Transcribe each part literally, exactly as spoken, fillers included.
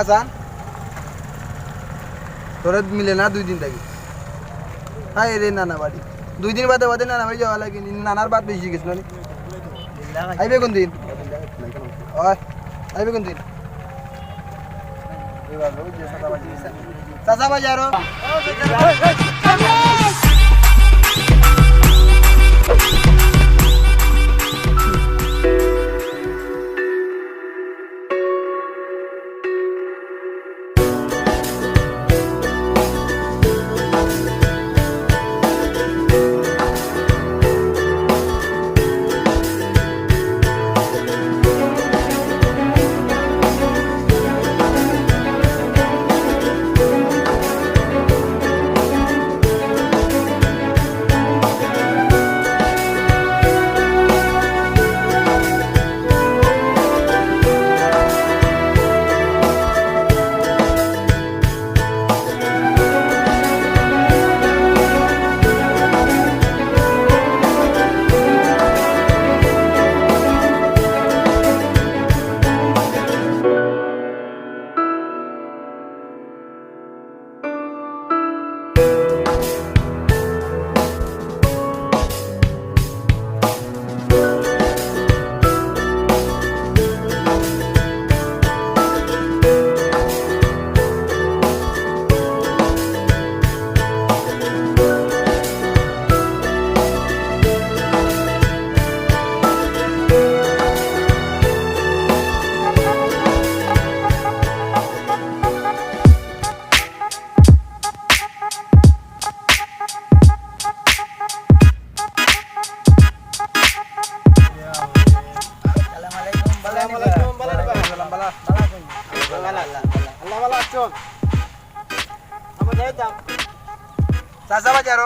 আসান, তোরে মিলে না দুই দিন থাকি। হায় রে নানা বাড়ি, দুই দিন বাদে বাদে নানা বাড়ি যাওয়া লাগে নি? নানার বাদ বেশি গেছে না নি? আইবে কোন দিন? ওই, আইবে কোন দিন? চাচা বাজারো। আসসালামু আলাইকুম, ভালা নি বা? ওয়ালাইকুম সালাম, ভালা। ভালা, ভালা, ভালা। আল্লাহ ভালা আছইন। আমরা যাইতাম। চাচা বাজারো।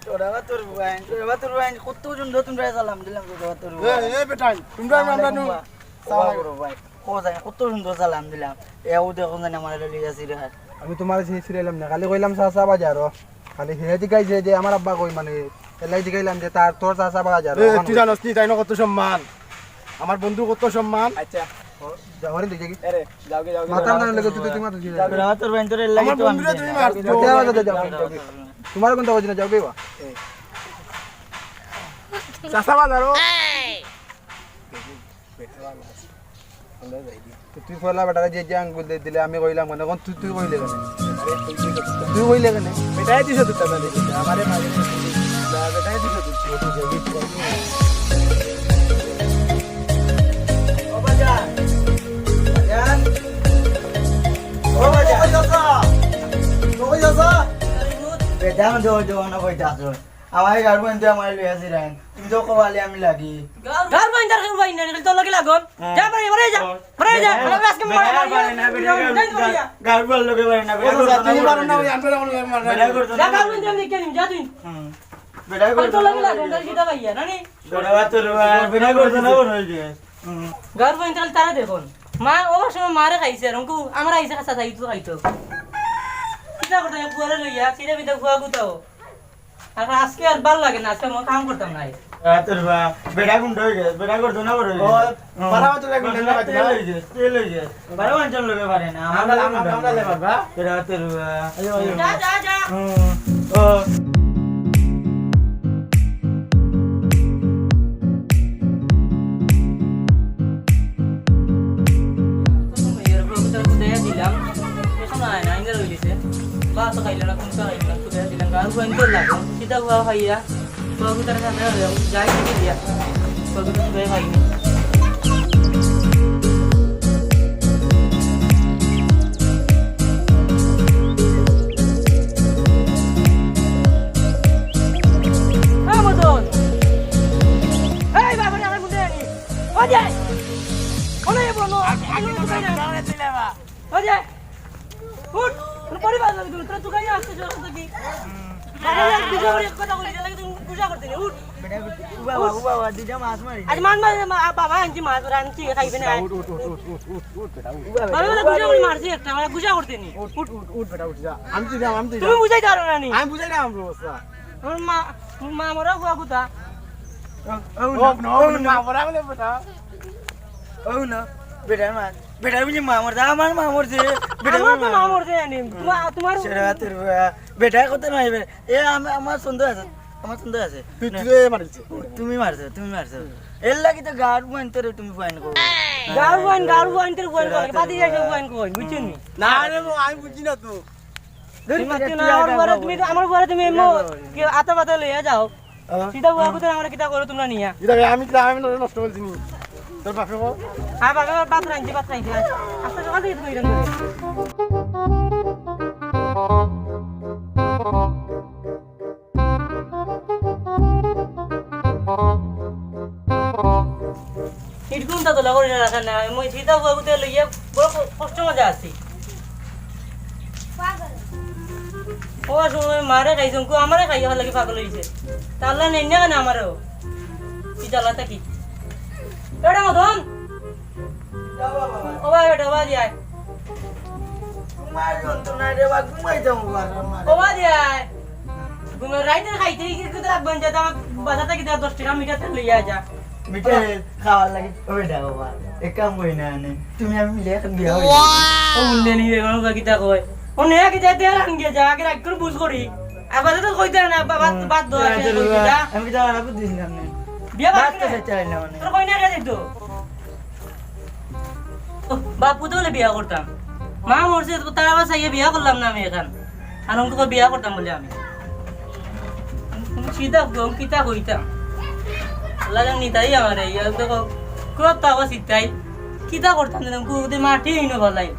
তোরা বা তোর ভাই, তোরা বা তোর ভাই, কত সুন্দর তোমরা সালাম দিলাম, তোরা বা তোর এ, ভাই। এ বেটাইন, তোমরা আমরা নু। সালাম আলাইকুম বা। সালাম আলাইকুম। ও ভাই, কত সুন্দর সালাম দিলাম। এ, ও দেখো জানি আমার লইয়া সিরা। আমি তোমার সেই সিরাইলাম না, খালি কইলাম চাচা বাজারো। খালি হে জিগাইছে যে আমার আব্বা কই, মানে, এলাই জিগাইলাম যে তার, তোর চাচা বাজারো। এ, তুই জানোস নি, তাই না কত সম্মান? আমার বন্ধু কত সম্মান? আচ্ছা। ও, যাও রে, দেখি। এরে, যাও গে, যাও গে। মাথা মাথা লেগে তুই, তুই মাথা দিয়ে যাও। তোরা তোর ভাই তোর লাগি আমার তো বন্ধুরা আমি তুমি দেই। মারছো। যাও, যাও, যাও, যাও। তোমার কোনটা বাজে না, যাও গে বা। এ। চাচা বাজারো। তো তুই পয়লা বেটারে যে, যে আঙ্গুল দিয়ে দিলে, আমি কইলাম কেনে? এখন তুই, তুই কইলে কেনে? তুই কইলে কেনে? বেটায় দিছে দুটা মানে, আমারে মারে। বেটায় দিছে দুটা। ও বাজান। বাজান। ও বাজান। কই যাচ্ছ? কই যাচ্ছ? বেটা, আমি জোর জোর না কইতাছো। আমার গার্লফ্রেন্ড তো আমার লইয়া সিরাইন। তুমি তো কবালে আমি লাগি। গার্লফ্রেন্ড আর গার্লফ্রেন্ড না, তোর লগে লাগন। হ্যাঁ। যা, বাড়ি, বাড়ি যা। বাড়ি যা। বেটা আজকে মারা পারে না, বেটা গার্লফ্রেন্ড লগে পারে না, বেটা ও, তুমি পারো না, ওই আনবে না, ওই আনবে না। বেটা করতো যা, না। গার্লফ্রেন্ড আমি দেখে নিম, যা তুই। হুম। বেটা আর করতো তোর লগে না। লাগন, তাহলে কিতা ভাইয়া, নানি? বেটা তোর, বেটা করতো না, বড় হয়ে গেছে। হুম। গার্লফ্রেন্ড তাহলে তারা দেখুন। মা, ও সময় মারে খাইছে, আর অঙ্কু আমার আইছে খাসা তাই তো খাইতো। কিতা করতে, পুয়ারে লইয়া, সিরে বিদা পুয়া গুতাও। আর আজকে আর ভালা লাগে না, আজকে আমি কাম করতাম না। রাতের বা, বেটা গুন্ডা হয়ে গেছে, বেটা করতো না বড় হয়ে গেছে। ও, হুম। বারো বছর লাগে গুন্ডা হয়ে গেছে, তেল হয়ে গেছে। বারো বছর লগে পারে না, আমরা, আমরা, আমরা লেবার বা। রাতের বা। আইও, আইও। যা, যা, যা। হুম, ও। এরকম তো দেয়া দিলাম, এখন আয় না, আইঙ্গা রইলিছে। বা তো খাইলে না, কোন তো খাইলে না, তো দেয়া দিলাম, গার্লফ্রেন্ড তো লাগে, কিতা গুয়া খাইয়া। বাবু তার সাথে আর যাই থেকে দিয়া। বাবু তো শুয়ে খাইনি। হ্যাঁ, মদন। এই বাবা রে, আমার মুন্ডে আনি। ও যে। ওনে বলো। আগে, আগে, আগে, আগে, আগে, আগে, আগে। ও যে। উঠ, উঠ, পরিবার লাগে তুমি, তোরা তুকাই আসতে জোর থাকি। আরে, এক বিঘা করে এক কথা কইলি, তাহলে তুমি পূজা করতে নি, উঠ। ও বাবা, ও বাবা, দুইটা মাছ মারি। আজ মাছ মারি, মা-, বাবা আনছি মাছ, ওরা আনছি, খাইবে না। উঠ, উঠ, উঠ, উঠ, উঠ, উঠ, উঠ, বেটা, উঠ। বাবা, ওরা পূজা করে মারছি একটা, ওরা পূজা করতে নি। উঠ, উঠ, উঠ, উঠ, বেটা, উঠ, যা। আমি তো যাম, আমি তো তুমি যাম। বুঝাই পারো না নি। আমি বুঝাই না, আমার অবস্থা। আমার মা, আমার মা মরা গুয়া গুতা। ও, ও ও, না, না, ও ও না। মা মরা বলে বেটা। ও না। বেটার মা, বেটার বুলে মা মরছে, আমার মা মরছে, বেটার আমার তো মা মা মরছে জানি। তোমার, তোমার সেটা তোর বা-, বেটার কথা নয়, বে-, এ, আমা-, আমার সন্দেহ আছে, আমার সন্দেহ আছে। তুই, তুই মারিস। তুমি মারছো, তুমি মারছো। এর লাগি তো গার বইন তোরে তুমি বইন করো। গার বইন, গার বইন তোরে বইন করে, বাদি যাইছে বইন কই, বুঝছো নি? না রে, আমি বুঝি না তো। তুমি মারছো না, আমার বউরে তুমি, আমার বউরে তুমি এমন কি আতা পাতা লইয়া যাও। হ্যাঁ। সিধা বুয়া কুতার আমরা কিতা করো তোমরা নিয়া? এটা আমি কিতা, আমি নষ্ট বলছি নি। তোর বাপে বল। আর বাপে বল, ভাত রাঁধছি, ভাত খাইছি। আস্তে সকাল থেকে তুমি এরকম করো। ইটগুন তা তোলা করে রাখা না, মই সিধা বুয়া কুতার লইয়া বড় ক-, কষ্ট মজা আছি। ও সময় মারে খাইছং, কো আমারে খাইয়া লাগি পাগল হইছে। তাল্লা নেই না কেন আমারও? কি জ্বালা থাকি। এটা মদন। ও ভাই, বেটা, ও ভাই, আয়। তোমার যন্ত্রণায় রে বা ঘুমাই যাবো বারবার মারে। ও ভাই, আয়। ঘুমে রাইতে খাইতে কি করতে লাগবেন যে আমার বাজার থেকে দশ টাকা মিঠা তেল লইয়া যা। মিঠা তেল খাওয়ার লাগি ওই দেখো বা। এক কাম করি না, নে। তুমি আমি মিলে এখন বিয়া হই। ও উন্ডে নি রে, ওরা কিতা কয়? ও নেয়া কিতা তেল আন গিয়ে যা, আগে রাগ করে বুঝ করি। আবার তো কইতে না, বাবা, হুম। বাদ দাও, আচ্ছা, আচ্ছা, কইতে না। আমি তো আর বুঝি না, নে। বিয়া বাদ বাদ তো করতে চাই না, মানে। তোর কই না রে, দেখতো? ও, বাপু তো বলে বিয়া করতাম। মা মরছে, তো তার আবার চাইয়ে বিয়া করলাম না আমি এখন। আর অঙ্ক বিয়া করতাম বলে আমি। সিধা গম কিতা কইতাম? আল্লাহ জানি তাই আমারে, ইয়া দেখো, ক্রোধ তো আবার সিদ্ধাই। কিতা করতাম জানো, কুকুরদের মাটি হইনো ভালাই।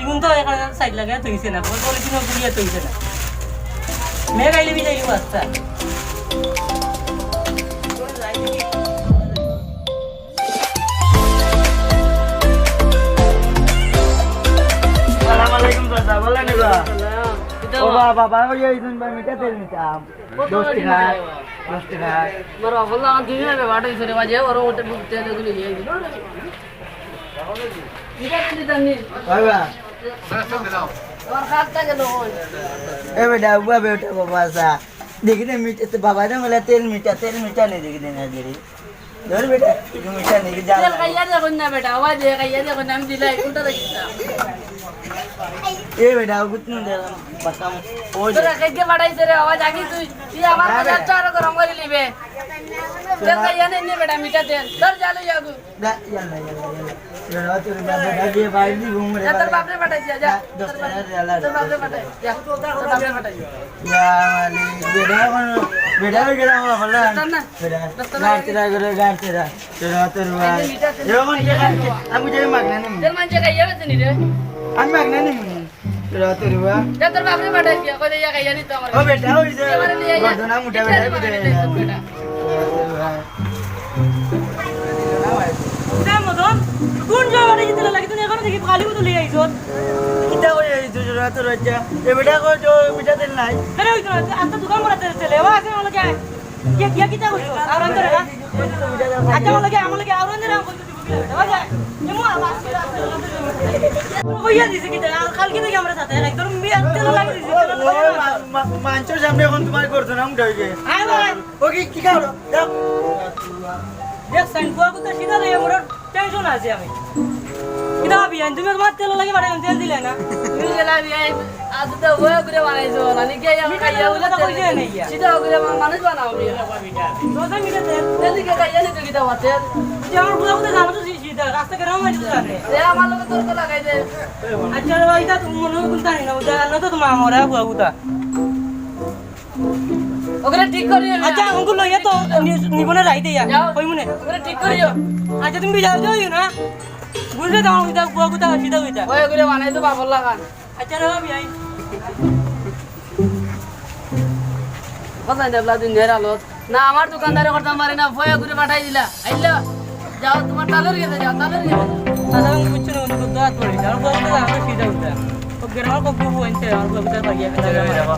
ইগুন তো এখন সাইড লাগাই থইছে না, বলে পলিথিনও ঘুরিয়ে থইছে না। মেঘ আইলে বিদায় দিব আস্তা। আসসালামু আলাইকুম চাচা, ভালা নি বা? সালাম। কিতা ও বা? বা, বাবা, ওই, ওই, দুই বা মিঠা তেল নিতাম। কত দশ করে টাকা, নিতাম? দশ টাকা। আমার অফল লাগান দুই মিনিট ব্যাপারটা হইছে রে, বাজে, ওর ওটা বুঝতে হবে, এগুলো নিয়ে আইবি। মিঠা তেল নিতাম নি? ওই বা। আমার খাপটা গেল কই? এ বেটা, উবা বেটা, বাবা, আসা। দেখি দে মিঠা, তো বাবা দে বলে তেল মিঠা, তেল মিঠা নেই, দেখি দে না, দেখি। ধর বেটা, একটু মিঠা নেই, যা। তেল খাইয়া দেখুন না বেটা, আওয়াজ দিয়ে খাইয়া দেখুন না, আমি দিলাই, কোনটা দেখিস না? এ বেটা, ও কুতনু দে, বাতাম, ও দে। তোরা খাইতে পাঠাইছে রে, আওয়াজ আগে তুই, তুই আমার না বাজার বেটা। তো আরো গরম করে নিবে। তেল খাইয়া নেই নে বেটা, মিঠা তেল। ধর, যা লই যাগু। দা, ইয়াল্লা, ইয়াল্লা, ইয়াল্লা। বেটা, তোর বাপ বেটা দিয়ে বাইরে দি ঘুম রে, যা, তোর বাবা। বাপরে পাঠাই যা, যা। দা, দশ টাকা দে, আল্লাহ। তোর বাপরে পাঠাই, যা। তোর বাপরে পাঠাই। ইয়া মালিক, বেটা এখন, বেটা হয়ে গেলাম, বাবা, বললাম। দোস্ত না। বেটা, দোস্ত না। গাড়তে দা, করে গাড়তে দা। তোর বাবা, তোর বাবা। এই যে মিঠা আছে। এরকম কি খান? আমি যাই মাগনা নিমু। তোর মানছে খাইয়া বেছে নি রে। আমি মাগনা নিমু। তোর বাবা, তোর বাবা। যা, তোর বাপরে পাঠাই দিয়া, কই দে, ইয়া খাইয়া নিত আমার ও বেটা, ওই যে এবারে নিয়ে আয়। গর্দনা মোটা বেটা, বেটা। দে মদন, কোন জায়গায় বাড়ি যেতে লাগে? তুই এখানে দেখি খালি মতো লিয়ে আইছস। কিতা কই এই দুই জোড়া তোর বাচ্চা? এ বেটা কই তো মিঠা তেল নাই। আরে ওই তো, আস্তা দোকান ভরা তেল, তেল। এবার আছে আমার লগে আয়। গিয়া, গিয়া কিতা কইছস? আর আনতে রে না। আচ্ছা, আমার লগে, আমার লগে আর আনতে রে, আমি কইতে দিব কিনা বেটা? ওই যায়। এমু আবার। কইয়া দিছে কিতা? আর কালকে থেকে আমরা সাথে একদম বিয়ার তেল লাগিয়ে দিছে। ও, মা-, মা-, মানষর সামনে এখন তোমার গর্দনা উঠা হইবে। আয় ভাই। ও কি, কি খাও? যাও। দেখ, সাইন ফুয়া কুতা সিধা লইয়া মোর টেনশন আছে আমি। কিতা ভাবি, আইন তুমি তোমার তেল লাগি বাড়াই তেল দিলে না। তুমি গেলা বিয়াই, আজ তো ওয়া করে বানাইছো, নানি কি আমি খাইয়া কথা বুঝতে কইছে না ইয়া। সিধা করে মা-, মানুষ বানাও বিয়া। দোকান মিলে তেল। তেল দিকে খাইয়া নিতে কিতা বাতে? যে আমার বুড়া বুড়া জানো তো সি-, সিধা, রাস্তা কেন আমার তো জানে। এ আমার লগে তর্ক লাগাই দে। আচ্ছা রে ভাই, ইতা তুমি মনে হয় কোনটা নিনা, ওটা আনো তো তোমার আমার বুড়া বুড়া। ওগুলো ঠিক করি আমি। আচ্ছা, অঙ্কুর লইয়া তো নি-, নিবনে রাই দেয়া। যাও। কই মনে? ওগুলো ঠিক করিও। আচ্ছা, তুমি যাও, যাও, ইউ না। বুঝলে তো, ওইটা, বুয়া, কোথা, সিধা ওইটা। ওই ওগুলো বানাই তো বাবর লাগান। আচ্ছা, রে, ভাবি, আই। কোথায় দেবলা দিন নের আলো? না, আমার দোকানদারে করতাম পারি না, ভয়ে করে পাঠাই দিলা। আইলো, যাও, তোমার তালুর গেছে যাও, তালুর গেছে যাও। দাদা, আমি বুঝছি না, অঙ্কুর দোয়া পড়ি। আমার বুয়া, কোথা, আমার সিধা ওইটা। ও, গ্রামর কত বউ আনছে, আমার বুয়া, কোথা, ভাগিয়ে, আচ্ছা, রে, বাবা।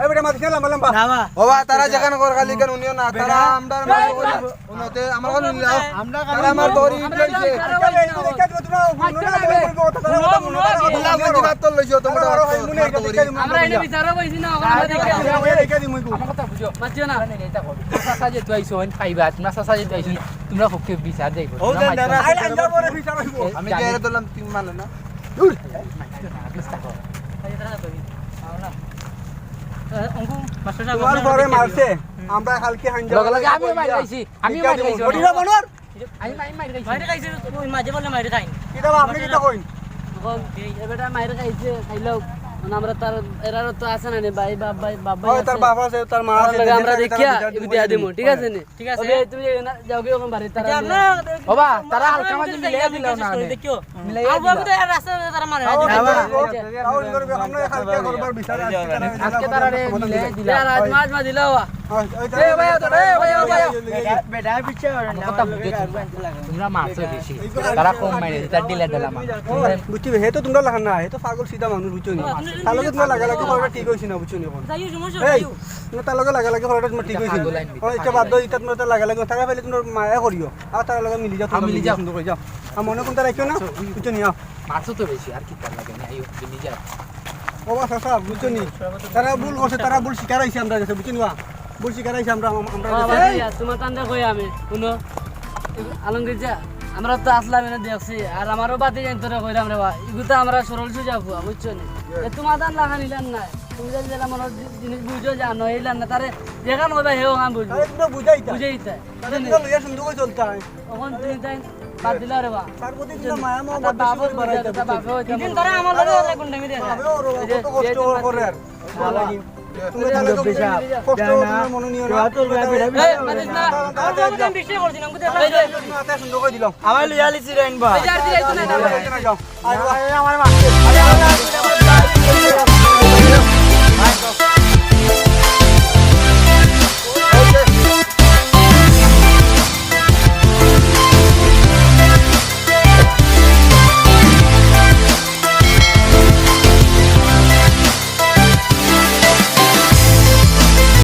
এই বেটা, মাতিস না, লম্বা লম্বা। না বা। ও বা, তারা যেখান কর খালি কেন উনিও না, তারা আমরার মাঝে করি। উনতে আমার কাছে নিলাও। আমরা তারা আমার দড়ি আমরা লইছে। আচ্ছা, এই দেখে দিও, তোমরা হুনো না, বলে বলবো, তারা কথা হুনো না, তারা কথা হুনো না। হুনো না, তোমরা তারা কথা কথা হুনো না, হুনো না, এটা দেখে দিও, আমরা এনে বিচারও পাইছি না, ওখানে আমরা দেখে দিও। আমরা দেখে দিই, মুই কই। আমার কথা বুঝো। মাতিও না। না, না, এটা করো। চাচা যে তুই আইছো, অইন পাইবা, তোমরা চাচা যে তুই আইছো, তোমরা পক্ষে বিচার যাইবো। ও, তোমরা দেন, মাতিও দেন, না। আইলে আইলে পরে বিচার হইবো। আমি আমি জানি। গেলে তো লাম তিন মানে না। দূর। মাতিও না, আটলিস থাকো। এ, অঙ্কু, মাস্টার সাহেব, তোমার আপনার ঘরে দেখে মারছে। দিও। আমরা কালকে হাঞ্জা লগে লগে আমি মারি খাইছি, আমি মারি খাইছি। বডি না বনর? আমি, আমি মারি খাইছি। মারি খাইছে, ওই মাঝে বললে মারি খাইন। কিতা বা, আপনি কিতা কইন? তখন এই বেটা মারি খাইছে, খাইলেও, মানে, আমরা তার, এরারও তো আছে না নি, ভাই, বাপ, ভাই, বাপ, ভাই ওই তার আছে। বাপ আছে, তার মা তার আছে, লগে দুইজন আমরা আছে, দেখিয়া, তারা দুইজন এগুলো দিয়া দিমু, ঠিক আছে নি? ঠিক আছে। ওকে, তুমি যাও না, যাও গিয়ে ওখানে বাড়ি, তারা আচ্ছা, নিয়ে আপনারা ওবা, তারা আপনারা হালকা মাঝে মিলিয়ে দিলাও না, শেষ করে নে। দেখিও। মিলাইয়া আবু, আবু দিলাও। তো আর রাস্তা ধরে তারা মারে না। আবু, আবু, আবু, আবু, আবু, আমরা কালকে করবার বিচার আছে, আজকে তারা রে মিলিয়ে দিলাও। আর আজ মাছ মা দিলাও। ওই, ওই, এ ভাই, ওই, ওই, ওই, ওই। বেটা, বেটা, পিছে ওরে আমার না, কথা ওরে বুঝো গায়ে তোমরা। পানি লাগে। তোমরা মারছো বেশি। তারা কম মারে, তার ডিলে ডিলা মারে। বুঝছি, হে তো তোমরা লাখান না, হে তো পাগল সিধা মানুষ, বুঝছো নি? তার লগে তোমরা লাগালাগি করাটা ঠিক হইছে না, বুঝছো নি এখন? যাইও, সমস্যা এই, নাই। তোমরা তার লগে লাগালাগি করাটা তোমার ঠিক হইছে না। পাগল আইন। ওই, ইচ্ছা বাদ দাও, ইটা তোমরা তার লাগালাগি, তারা পাইলে তোমরা মায়া করিও। আর তার লগে মিলি যাও, তোমরা মিলি যাও। সুন্দর করে যাও। আর মনে কোনটা রাখিও না, বুঝছো নি? আও। মারছো তো বেশি, আর কি তার লাগে না, আইও, মিলি যাও। ও বা চাচা, বুঝছো নি? তারা ভুল করছে, তারা ভুল স্বীকার আইছে আমরার গেছে, বুঝছো নি বা? ভুল স্বীকার আইছে আমরা, আমরা ও গেছে। ভাই, এই! তোমার তান্দা কই আমি, হুনো। আলমগীর যা, আমরা তো আসলাম এনে দেখছি, আর আমারও বাতি জানি তোরে কইরাম রে বা, ইগু তো আমরা সরল সুজা ফুয়া, বুঝছো নি? এ তোমার তান লাগা নিলাম না, তুমি যদি যেটা মনে হয় জি-, জিনিস বুঝো জানো, এইলাম না, তারে যেখান কইবা হেও আমি বুঝবো। তারে তোমরা বুঝাইতা। বুঝাইতা। তারে তোমরা লইয়া সুন্দর করে চলতা। তখন তুমি তাই বাদ দিলা রে বা। তার প্রতি তোমরা মায়া মহব্বত তার বেশি বাপও করে বুঝে, বাড়াইতা, তার বুঝছো? বাপও হইতে ইদিন মনে তারা হয়। আমার লগে ওরা কোন টাইমে দেখে? বাপেও ওর অত কষ্ট ওর করে আর। ভালো লাগে। তুমি তাহলে তো কষ্ট ওর মনে নিও না। এই, মারিস না। আমি তো আমি বৃষ্টি করছি না, বুঝতে পারছি। এই যে, মাথা সুন্দর করে দিলাম। আমার লইয়া লিছি রে আনবা। এই যে, আর দিলে তো না, না, না। যাও। আরে, আরে, আমার মা।